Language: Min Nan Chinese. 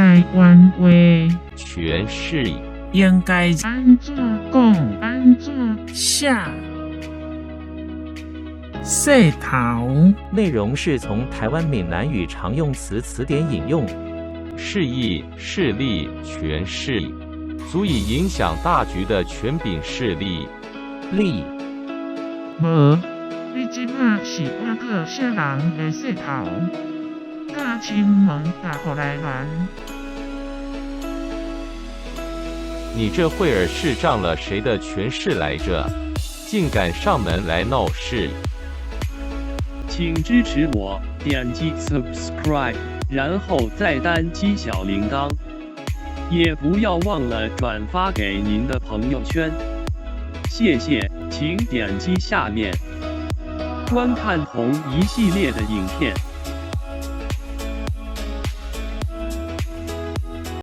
台灣話權勢。應該按怎講？按怎寫？勢頭。內容是從台灣閩南語常用詞詞典引用。示意、勢力、權勢，足以影響大局的權柄勢力。力。無，你這馬是倚靠啥人的勢頭？敢親門踏予來亂？你這會兒是仗了誰的權勢來着？竟敢上門來鬧事！請支持我，點擊 subscribe，然後再單擊小鈴鐺，也不要忘了轉發給您的朋友圈。謝謝，請點擊下面觀看同一系列的影片。